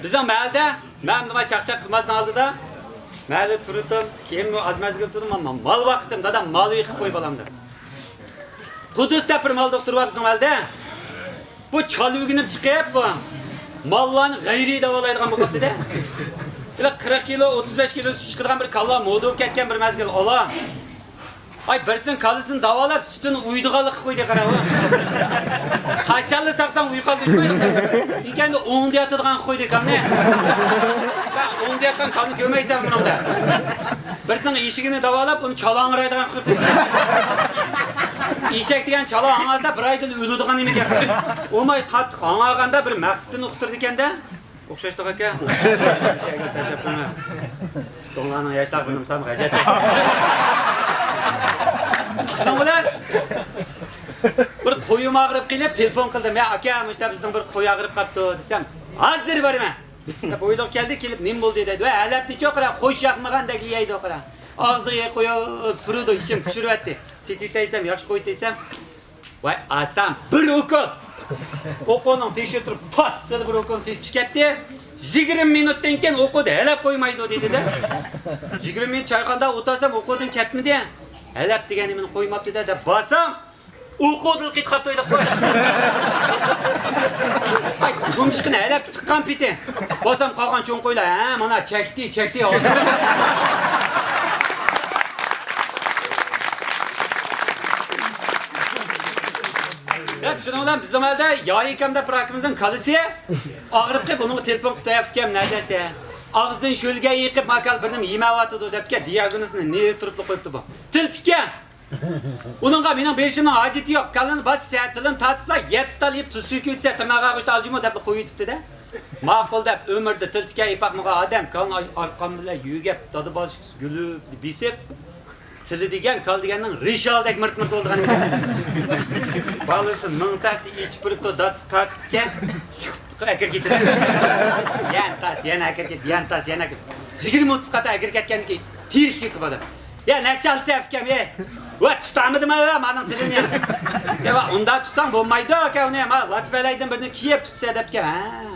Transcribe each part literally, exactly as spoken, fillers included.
بىزنىڭ مەھەللىدە، مەن نېمە چاقچاق قىلماسنىڭ ئالدىدا مەھەللىدە تۇرۇتتۇم، كېيىن ئاز مەزگىل تۇردۇم، مانا مال باقتىم، دادام مال بېقىپ قوي بالام دەپ. قۇدۇس دەپ بىر مال دوختۇرى بار بىزنىڭ مەھەللىدە. بۇ چالا ئۆگىنىپ چىقىپ، بۇ ماللارنى غەيرىي داۋالايدىغان بولۇپ قاپتۇ-دە. بىلە قىرىق كىلو، ئوتتۇز بەش كىلو سۈت چىقىدىغان بىر كالا مودا بولۇپ كەتكەن بىر مەزگىل ئالا. ئاي، بىرسىنىڭ كالىسىنى داۋالاپ، سۈتىنى ئۇيىدىغانلىققا قويدى، قاراۋۇ. قاچانلا ساقساڭ ئۇيقالدى، ئۇيقالدى. ئىكەندە ئوڭدىياتىدىغان قويدى كالىنى. سەن ئوڭدىياتقان كالىنى كۆرمەيسەن بۇنىڭدا. بىرسىنىڭ ئېشىكىنى داۋالاپ، ئۇنى چالا ھاڭرايدىغان قىلىپ. ئېشەك دېگەن چالا ھاڭرىسا، بىر ئايدىن ئۆلىدىغان نېمە گەپ. ئۇماي قاتتىق ھاڭرىغاندا بىر مەقسىتىنى ئۇقتۇرىدىكەن-دە. ئوخشاشتىغۇ ئاكا. ئىشەكنى تاشلاپ قويما. چوڭلارنىڭ ياشلار بىلمىسام غەجەت. شۇنىڭ بىلەن بىر قويۇم ئاغرىپ قېلىپ تېلېفون قىلدىم. يا ئاكا، مۇشتا بىزنىڭ بىر قوي ئاغرىپ قاپتۇ دېسەم، ھازىر بارىمەن دەپ ئويلىغا كەلدى، كېلىپ نېمە بولدى دەيدۇ. ۋە ھەلەپنى چوقۇرا خوش ياقمىغاندەك يەيدۇ قارا. ئاغزىغا قويۇپ تۇرىدۇ، ئىچىم پۇشۇرۇۋەتتى. سېتىۋېتەيسەم ياخشى قوي دېسەم، ۋاي ئاسان، بىر ئوكۇل. ئوقۇنىڭ تېشى تۇرۇپ، تاسسىدە بىر ئوكۇل سېتىپ چىقەتتى. يىگىرمە مىنۇتتىن كېيىن ئوقۇدى ھەلەپ قويمايدۇ دېدى-دە. يىگىرمە مىنۇت چايقاندا ئولتۇرسام، ئوقۇدىن كەتمىدى. ھەلەپ دېگەن نېمىنى قويماپتۇ-دە دەپ بارسام، ئوقۇدىلا قېتىپ قاپتۇ، ئويلاپ قوي. ئاي، تۇمشۇقىنى ھەلەپ تۇتقان پېتى. بارسام قالغان چوڭ قويلار، ھە، مانا چەكتى، چەكتى، ھازىر. دەپ شۇنىڭ بىلەن بىزنىڭ مەھەللىدە يارىكەم دەپ بىر ئاكىمىزنىڭ كالىسى ئاغرىپ قېلىپ ئۇنىڭغا تېلېفون قىلىپ، ئۇكام نەدەسە؟ ئاغزىدىن شۆلگە ئېقىپ، ما كالا بىر نېمە يېمەۋاتىدۇ دەپكە، دىياگنوزنى نېرى تۇرۇپلا قويۇپتۇ بۇ. تىل تىككەن. ئۇنىڭغا مېنىڭ بېرىشىمنىڭ ھاجىتى يوق. كالىنى باسسا، تىلىنى تارتىپلا يەتتە تال يەپ تۇز سۈيى كۆيتسە، تىرناق ئاغۇچتا ئالجىمۇ دەپلا قويۇۋېتىپتۇ-دە. ماقۇل دەپ ئۆمرىدە تىل تىكەن ئېيتمىغان ئادەم كالىنى ئارقام بىلەن يۆگەپ، دادا باش گۈلۈپ بېسىپ، تىلى دېگەن، كالا دېگەننىڭ رىشالدەك مىرت-مىرت بولىدىغان ئىكەن. بالىسى مىڭ تاسنى ئېچىپ بېرىپتۇ، دادىسى تارتىپتىكەن. ئەكىرىپ كېتىدۇ. يەنە تاس، يەنە ئەكىرىپ كېتىدۇ، يەنە تاس، يەنە ئەكىرىپ. يىگىرمە ئوتتۇز قاتا ئەكىرىپ كەتكەندىن كېيىن تېرىقىپ كېتىپ ئادەم. يا نەچچە ئالىسەن ئۇكام، ئەي؟ ۋە تۇتالمىدىم ھە مانىڭ تىلىنى. يا ۋە ئۇنداق تۇتساڭ بولمايدۇ ئۇكا ئۇنى، ما لات بەلەيدىن بىرنى كىيىپ تۇتسا دەپكەن. ھە.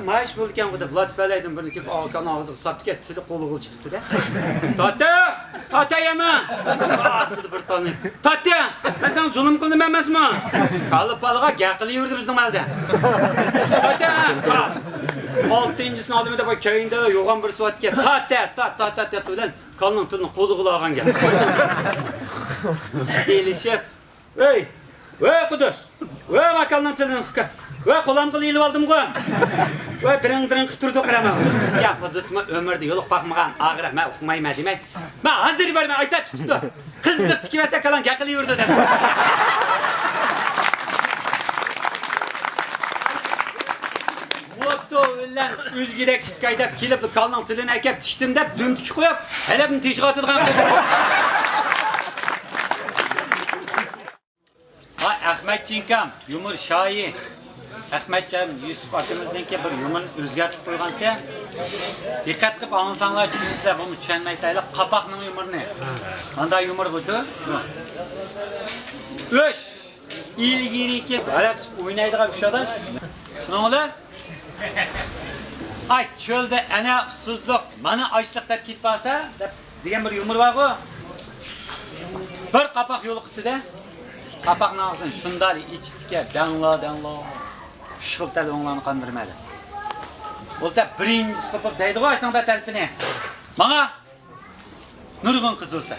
ماش بولىدىكەن بۇ دەپ لات بەلەيدىن بىرنى كىيىپ ئاكانىڭ ئاغزىغا ساپتىكەن، تىلى قولىغا چىقىپتۇ-دە. تارتە! تارتە يەنە! ئاستىدا بىر تالنى. تارتە! مەن ساڭا زۇلۇم قىلدىم ئەمەسمۇ؟ كالا پالىغا گەپ قىلىۋېرىدۇ بىزنىڭ مەھەللىدە. تارتە! تارت! ئالتىنچىسىنى ئالىمەن دەپ كەينىدە يوغان بىرسى بارتىكەن. تارتە! تارت، تارت، تارت، تارت بىلەن كالىنىڭ تىلىنى قولىغىلا ئالغان گەپ. ئېلىشىپ، ۋەي! ۋەي قۇدۇس! ۋەي ماكالنىڭ تىلىنى ئۇكا! ۋەي قولامغىلا ئېلىۋالدىمغۇ! ۋەي دىرىڭ دىرىڭ قىلىپ تۇرىدۇ قارا ماڭا. يا قۇدۇسمۇ ئۆمرىدە يولۇقۇپ باقمىغان ئاغرىق، مەن ئۇقمايمەن دېمەي. مەن ھازىر بارىمەن، ئاشتا تۇتۇپتۇ. قىزىق تىكىۋەرسە كالام گەپ قىلىۋېرىدۇ دەپ. بوپتۇ، ئۆلەن ئۆلگۈدەك ئىشتىك ھەيدەپ كېلىپ، كالىنىڭ تىلىنى ئەكەپ تىكتىم دەپ، دۈم تىكىپ قويۇپ، ھەلەپنى تېشىغا ئاتىدىغان قىلدى. ھا، ئەخمەتجان ئاكام، يۇمۇر شاھى. ئەخمەتجان يۈسۈپ ئاكىمىزنىڭكى بىر يۇمۇرنى ئۆزگەرتىپ قويغانتى. دىققەت قىلىپ ئاڭلىساڭلار چۈشىنىسىلەر، بۇمۇ چۈشەنمەيسىلەر. قاپاقنىڭ يۇمۇرىنى. مانداق يۇمۇر بۇدۇ. ئۆش! ئىلگىرىكى ھاراق ئىچىپ ئوينايدىغان ئۈچ ئاداش. شۇنىڭ بىلەن، ئاي، چۆلدە ئەنە ئۇسسۇزلۇق، مانا ئاچلىق دەپ كېتىپ قالسا، دەپ دېگەن بىر يۇمۇر بارغۇ. بىر قاپاق يولۇقۇپتۇ-دە. قاپاقنىڭ ئاغزىنى شۇنداق ئېچىپتىكەن، دەڭلا، دەڭلا. ئۈچ خىل تەلىپىڭلارنى قاندۇرىمەن دەپ. بولسا بىرىنچىسى قوپۇپ دەيدىغۇ ئاشۇنىڭدا تەلىپىنى. ماڭا نۇرغۇن قىز بولسا،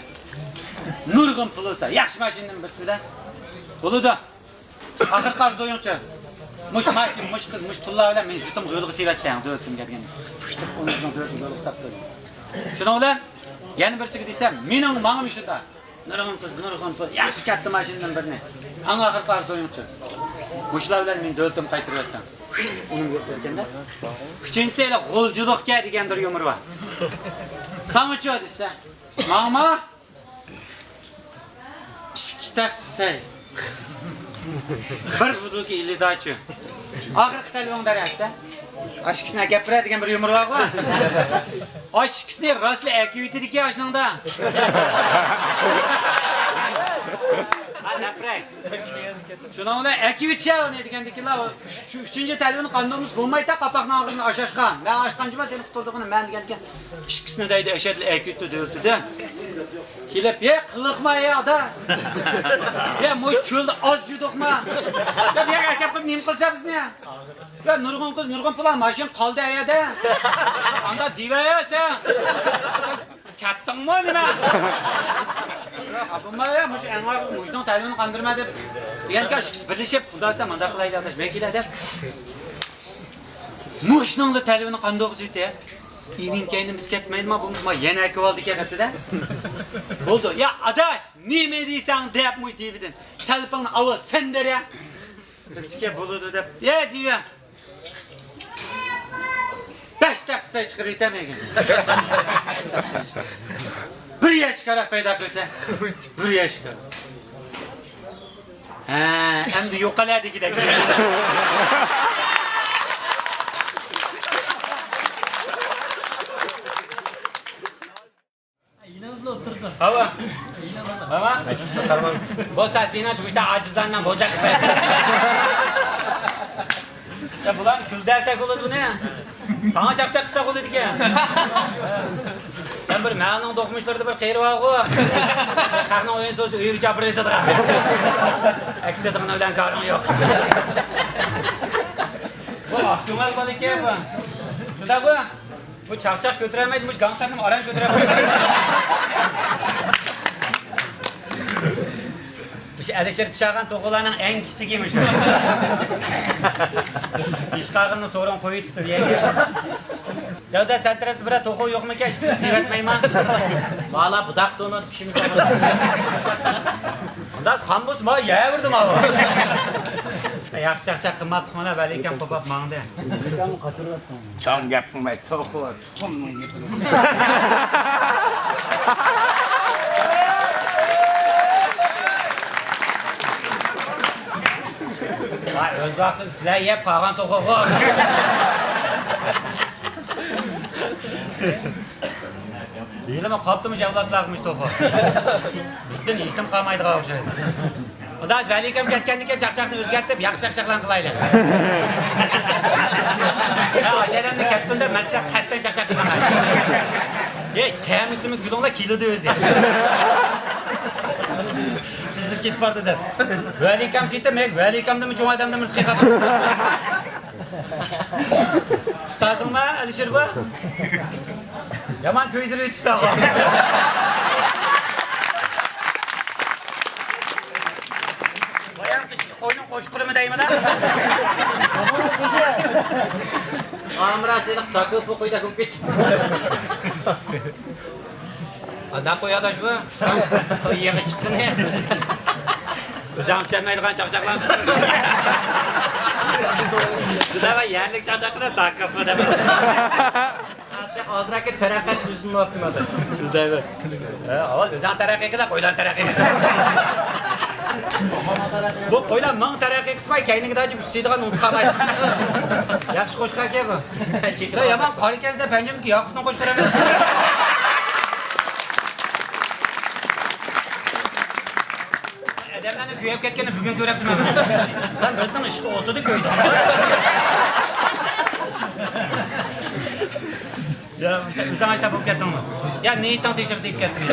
نۇرغۇن پۇل بولسا، ياخشى ماشىنىدىن بىرسى بىلەن بولىدۇ. ئاخىرقى ئارزۇيۇڭچۇ؟ مۇشۇ ماشىنا، مۇشۇ قىز، مۇشۇ پۇللار بىلەن مېنى يۇرتۇمغا يولغا سېلىۋەتسەڭ، دۆلىتىمگە دېگەن. پۇشتۇپ ئۇنى بىزنىڭ دۆلىتىمگە يولغا ساپتۇ. شۇنىڭ بىلەن يەنە بىرسىگە دېسەم، مېنىڭ ماڭىمۇ شۇنداق. نۇرغۇن قىز، نۇرغۇن پۇل، ياخشى كاتتا ماشىنىدىن بىرنى. ئەڭ ئاخىرقى ئارزۇيۇڭچۇ؟ مۇشۇلار بىلەن مېنى دۆلىتىمگە قايتۇرۇۋەتسەڭ. ئۇنىمۇ يوق دەركەندە. ئۈچىنچىسى ھېلى غۇلجىلىقكەن دېگەن بىر يۇمۇر بار. ساڭىچۇ دېسە، ماڭىمۇ ئىككى تەخسە سەي. بىر بۇدۇلكا ئىلىداچۇ. ئاخىرقى تەلىپىڭ دەرەتسە. ئاشىكىسىنى ئەكەپ بېرە دېگەن بىر يۇمۇر بارغۇ. ئاشىكىسىنى راسلا ئەكىۋېتىدىكى ئاشنىڭدا. دەپ بېرەي. شۇنىڭ بىلەن ئەكىۋېتىشە ئۇنى دېگەندىكىنلا، شۇ ئۈچىنچى تەلۋىنى قاندۇرمىسا بولمايتا، قاپاقنىڭ ئاغزىنى ئاشاشقان. مەن ئاشقانچىما سېنى قۇتۇلدۇرغىنى مەن دېگەندىكىن، ئىككىسىنى دەيدۇ، ئەشەدىلە ئەكىۋېتىپتۇ دۆلىتىدىن. كېلىپ، يە قىلىقما، يە ئادا. يە مۇشۇ چۆلدە ئاز يۈدۇقما. يە بۇ يەرگە ئەكەپ قويۇپ نېمە قىلسا بىزنى؟ يا نۇرغۇن قىز، نۇرغۇن پۇلان ماشىنا قالدى ئەيەدە. ئاندا دېۋەيە سەن. سەن كەتتىڭمۇ نېمە؟ ئابۇمما يا مۇشۇ ئەڭۋار مۇشۇنىڭ تەلۋىنى قاندۇرما دەپ. دېگەنكى ئىككىسى بىرلىشىپ، ئۇنداقسا مانداق قىلايلى ئاداش، مەن كېلە دەپ. مۇشۇنىڭلا تەلۋىنى قاندۇرغۇزۇۋېتە. ئېنىڭ كەينىدىن بىز كەتمەيلىما، بولمىسا يەنە ئەكىۋالدىكەن دەپتىدە. بولدى. يا ئاداش، نېمە دەيسەن دەپ مۇشۇ دېۋىدىن. تەلپىڭنى ئاۋۋال سەن بېرە. بىر تىكە بولىدۇ دەپ. يە دېۋە. بەش تەخسە ساي چىقىرىۋېتەمەيگەن. بىر ياشكاراق پەيدا قىلىۋېتە. بىر ياشكا. ھە، ئەمدى يوقالە دېگۈدەك. ئاۋا. ئاۋا. بولسا سېنىڭ تۇمۇشتا ئاجىزلارنىڭ بوزەك. يا بۇلارنى كۈلدۈرسەك بولىدۇ بۇنى. ساڭا چاقچاق قىلساق بولىدىكەن. سەن بىر مەھەللىنىڭ دوقمۇشلىرىدا بىر قېرى بارغۇ. خەقنىڭ ئويۇنى سوزسا ئۆيىگە چاپىرىۋېتىدىغان. ئەكېتىدىغىنى بىلەن كارىڭ يوق. بۇ ئاق كۆڭۈل بالىكەن بۇ. شۇنداق بۇ. بۇ چاقچاق كۆتۈرەلمەيدۇ، مۇشۇ گاڭسارنىمۇ ئاران كۆتۈرەلمەيدۇ. مۇشۇ ئەلىشىر پىشاغان توخۇلارنىڭ ئەڭ كىچىكى مۇشۇ. ئىش قالغىنىنى سورۇن قويۇۋېتىپتۇ بۇ يەرگە. جەۋدەت، سەن تەرەپتە بىرەر توخۇ يوقمىكەن؟ ئىككىسىنى سېۋەتمەيما؟ بالا بۇداق دونۇت پىشىمىز. ئۇنداق خام بولسا، ما يەۋېرىدۇ ماۋۇ. ياخشى چاقچاق قىلماپتىقمەن، ۋەلىكەم قوپاپ ماڭدى. چوڭ گەپ قىلماي، توخۇ. ۋاي، ئۆز ۋاقتىدا سىلەر يەپ قالغان توخۇغۇ. ھېلىمۇ قاپتىمۇ ئەۋلادلارغىمۇ توخۇ. بىزدىن ھېچنېمە قالمايدىغان ئوخشايدۇ. خۇدا ۋەلىكەم كەتكەندىن كېيىن چاقچاقنى ئۆزگەرتىپ، ياخشى چاقچاقلارنى قىلايلى. ھە، ئاشۇ ئادەمنى كەتسۇن دەپ، مەن سىلەرگە قەستەن چاقچاق قىلمايمەن. ھەي، كەمىسىمۇ گۈلۈڭلار كېلىدۇ ئۆزى. بېزىپ كېتىپ بارىدۇ دەپ. ۋەلىكەم كېتىپ، ھەي، ۋەلىكەمدىنمۇ چوڭ ئادەمدىن بىرسى قېقىپ. ئۇستازىڭما ئەلىشىر بۇ؟ يامان كۆيدۈرۈۋېتىپسەن. بايام قىشقى قوينىڭ قوشقۇرىمۇ دەيمىنا؟ ئامرا سېنىڭ ساكوفۇ قويدا كۆپۈك. ئانداق قوي ئاداش بۇ. يېغى چىقسىنى. ئۆزۈڭ چۈشەنمەيدىغان چاقچاقلار. جۇدا بىر يەرلىك چاقچاقلار ساكىفى دەپ. ئالدىراقى تەرەققىي تۈزۈمى ئوپتىمال. شۇنداق. ھە، ئاۋۋال ئۆزۈڭ تەرەققىي قىل، قويلارنى تەرەققىي قىل. بۇ قويلار مىڭ تەرەققىي قىلسىماي، كەينىگە داجىپ ئۈسسىيدىغان ئۇنتۇپ قالمايدۇ. ياخشى قوشقانكەن بۇ. يامان قارىكەنسەن، پەنجىمدىكى ياقۇتنىڭ قوشقىرى ئەمەس. ئادەملەرنىڭ كۆيۈپ كەتكىنىنى بۈگۈن كۆرۈپتىمەن. سەن بىرسىنىڭ ئىشقا ئوتىدا كۆيدۈڭ. يا، ئۆزۈڭ ئاشتاپ بولۇپ كەتتىڭمۇ؟ يا، نىيىتىڭ تېشىغا تېگىپ كەتتىڭ.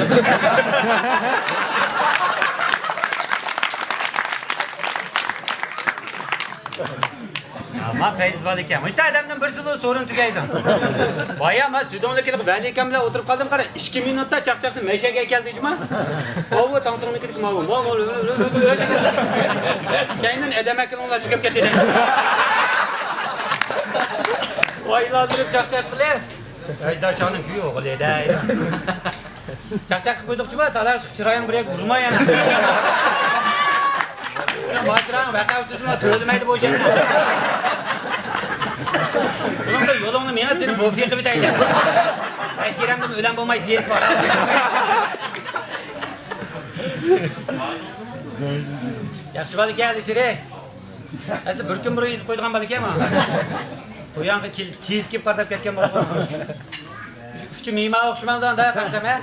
ما پەيز بار ئىكەن. مۇشۇنداق ئادەمدىن بىرسىلا سورۇن تۈگەيدۇ. بايا ما سۈدۈڭلۈكىدە ۋەلىكەم بىلەن ئولتۇرۇپ قالدىم، قارا، ئىككى مىنۇتتا چاقچاقنى مەشەگە كەلدى جۇما. ئاۋۇ تاڭسىڭنىڭكىدىكى ماۋۇ، ماۋۇ، ماۋۇ. كەينىدىن ئادەم ئەكىلىڭلار تۈگەپ كەتتى. ئايلاندۇرۇپ چاقچاق قىلىپ. ئەجداشاڭنىڭ كۈيى ئوغلى دەي. چاقچاق قىلىپ قويدۇقچىما، تالا چىرايىڭ بىر يەرگە ئۇرما يەنە. ماجىراڭ ۋەقە ئۆتكۈزمە، تۆلىمەيدۇ بۇ جەننەت. بۇنىڭدا يولۇڭنى مېڭىپ، سېنى بوفى قىلىپ ئۆتەيلى. بەش گىرەمدىن ئۆلەم بولماي زېرىك بار. ياخشى بالا ئىكەن، ئەلىشىرى. ئەسلى بىر كۈن بۇرۇن يېزىپ قويىدىغان بالا ئىكەن مانا. بۇ يانغا كېل-، تېز كېلىپ پارتلاپ كەتكەن بالا. ئۇچى مىما ئوخشىمامدۇ ئاندا قارىسام، ھە؟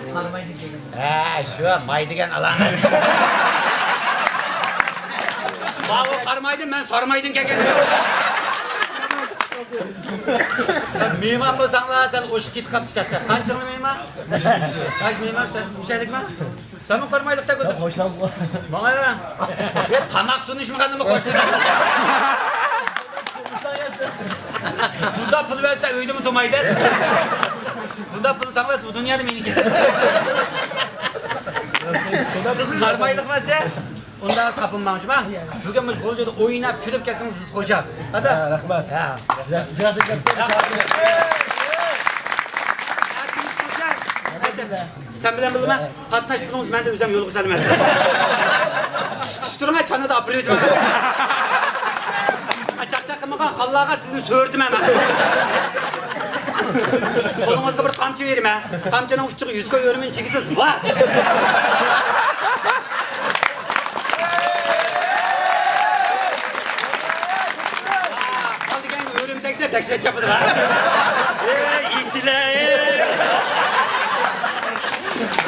ھە، شۇ ماي دېگەن ئالامەت. ماۋۇ قارىمايدىن، مەن سارىمايدىن كەلگەن. مېھمان بولساڭلار، سەن ئوشۇق كېتىپ قاپتۇ چاقچاق. قانچىلىك مېھمان؟ قانچە مېھمان سەن؟ مۇشەدىكما؟ سەنمۇ قارىمايلىقتا كۆتۈر. خوشلاپ. ماڭا يا. يا تاماق سۇنۇشمىغاندىمۇ خوشلاپ. بۇنداق پۇل بەرسە ئۆيدىمۇ تۇرمايسەن. بۇنداق پۇل ساڭا بەرسە بۇ دۇنيادا مېنى كېسەر. قارىمايلىق بەرسە. ئۇنداق خاپىماڭچۇما؟ بۈگۈن مۇشۇ غۇلجىدا ئويناپ كۈلۈپ كەلسىڭىز بىز خۇشال. ھە، رەھمەت. ھە. سەن بىلەن بىللە قاتناش پۇلىڭىز مەندە ئۆزۈم يولغا سالىمەن. ئىش تۇرۇڭ، چانىدا ئاپىرىۋېتىمەن. چاقچاق قىلمىغان خانلارغا سىزنى سۆرىتىمەن مەن. قولىڭىزغا بىر قامچا بېرىمەن. قامچىنىڭ ئۇچىغا يۈز كوي ئۆرۈمىنى چىگىسىز، ۋاس! قال دېگەنگە ئۆرۈم تەگسە دەھشەت چاپىدۇ. ئەي ئىچىلەي.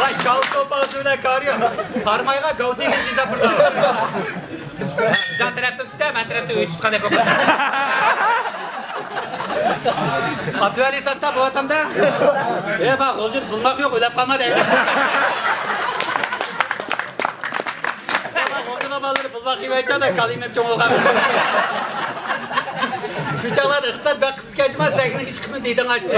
ۋاي شاۋسۇن پاۋسۇن بىلەن كارى يوق. قارىمايغا گاۋ تېگىن تېزا پۇردا. سەن تەرەپتە تۇتە، مەن تەرەپتە ئۆي تۇتقاندەك بولۇپ. ئابدۇۋەلى ساتتا بۇ ئاتامدا. ئە با غۇلجىدا بۇلماق يوق، ئۆلەپ قالما دەيمەن. غۇلجىنىڭ بالىلىرى بۇلماق يېمەيچۇ دە، كالا يېمەپ چوڭ بولغان. شۇ چاغلاردا ئىقتىساد بەك قىسقا كەچمە، سەھنىگە چىقىپمۇ دېدىڭ ئاشۇ.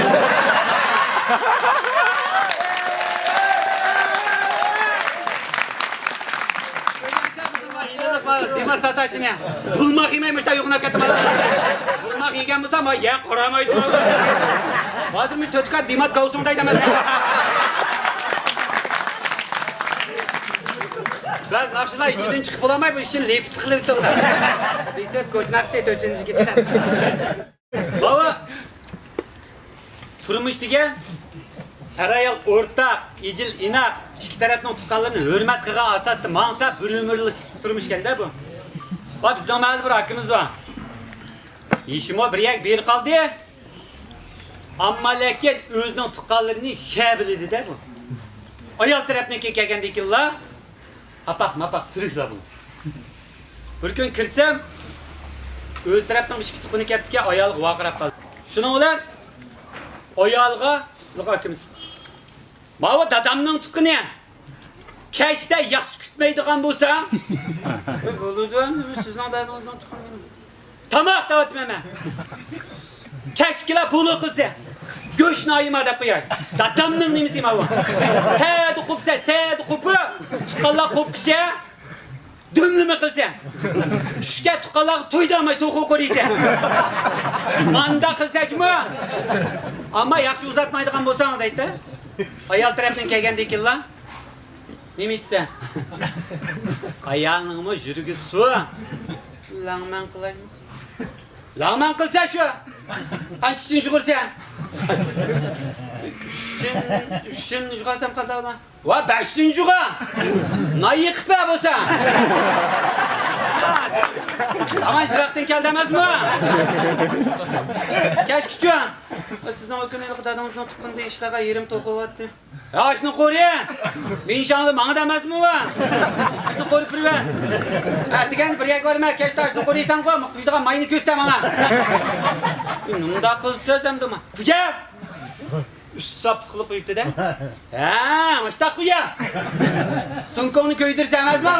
دىماس ساتاچىنى. بۇلماق يېمەي مۇشتا يوقىناپ كەتتىم. بۇلماق يېگەن بولسا، ما يە قارامايدۇ. ھازىر مەن تۆتكە دىمات گاۋسۇڭداي دەمەس. بەزى ناخشىلار ئىچىدىن چىقىپ بولالماي، بۇ ئىچىنى لىفت قىلىۋېتىۋاتىدۇ. بىزە كوچناقسى تۆتىنچى كېتىپ. باۋا، تۇرمۇش دېگەن ئەر-ئايال ئورتاق، ئىجىل-ئىناق، ئىككى تەرەپنىڭ تۇغقانلىرىنى ھۆرمەت قىلغان ئاساستا ماڭسا، بىر ئۆمۈرلۈك تۇرمۇش ئىكەن-دە بۇ. ۋا، بىزنىڭ مەھەللىدە بىر ئاكىمىز بار. يېشىمۇ بىر يەرگە بېرىپ قالدى. ئەمما لېكىن ئۆزىنىڭ تۇغقانلىرىنى شە بىلىدۇ-دە بۇ. ئايال تەرەپنىڭكى كەلگەندىن كېيىنلا، ئاپاق-ماپاق تۈرۈكلەر بۇ. بىر كۈن كىرسەم، ئۆز تەرەپنىڭ ئىككى تۇغقىنى كەپتىكەن، ئايالىغا ۋارقىراپ قالدى. شۇنىڭ بىلەن ئايالىغا، لۇغا ئاكىمىز، ماۋۇ دادامنىڭ تۇغقىنى، كەچتە ياخشى كۈتمەيدىغان بولسا. بولىدۇ، ئەمدى سىزنىڭ دادىڭىزنىڭ تۇغقىنى. تاماق دەۋاتىمەن مەن. كەچكىلا بولۇ قىلسا، گۆشنى ئايىما دەپ قوياي. دادامنىڭ نېمىسى ماۋۇ. سەدە قوپسا، سەدە قوپۇپ، تۇغقانلار قوپقىچە دۈملىمە قىلسا. چۈشكە تۇغقانلارغا توي دەلمەي توخۇ قورۇيسەن. ماندا قىلسا جۇمۇ. ئەمما ياخشى ئۇزاتمايدىغان بولساڭ دەيدۇ. ئايال تەرەپتىن كەلگەندىن كېيىنلا. نېمە ئېيتىسەن؟ ئايالنىڭمۇ يۈرىكى سۇ. لەڭمەن قىلايمۇ؟ لەڭمەن قىلسا شۇ. قانچە ئۈچىنچى يۇغۇرسەن؟ ئۈچىن، ئۈچىن يۇغۇرسام قانداق بولا؟ ۋا بەشىنچى يۇغا. نان يېقىپ بەر بولسا. ئامان يىراقتىن كەلدى ئەمەسمۇ؟ كەچكىچە. سىزنىڭ ئۇ كۈنى دادىڭىزنىڭ تۇغقىنىدا ئىشقاغا يېرىم توخۇ بارتى. يا، ئاشۇنى قورۇ! مېنى شاڭلى ماڭا دەمەسمۇ بۇ؟ ئاشۇنى قورۇپ بېرىۋەر. ئەتىگەن بىر يەرگە بارىمەن، كەچتە ئاشۇنى قورۇيسەنغۇ، قۇيىدىغان ماينى كۆرسىتە ماڭا. نېمانداق قىلسا سۆزەمدىما؟ قۇيە! ئۈچ ساپلىق قىلىپ قويۇپتۇ-دە. ھە، مۇشتاق قۇيە! سوڭكۇڭنى كۆيدۈرسە ئەمەسمۇ؟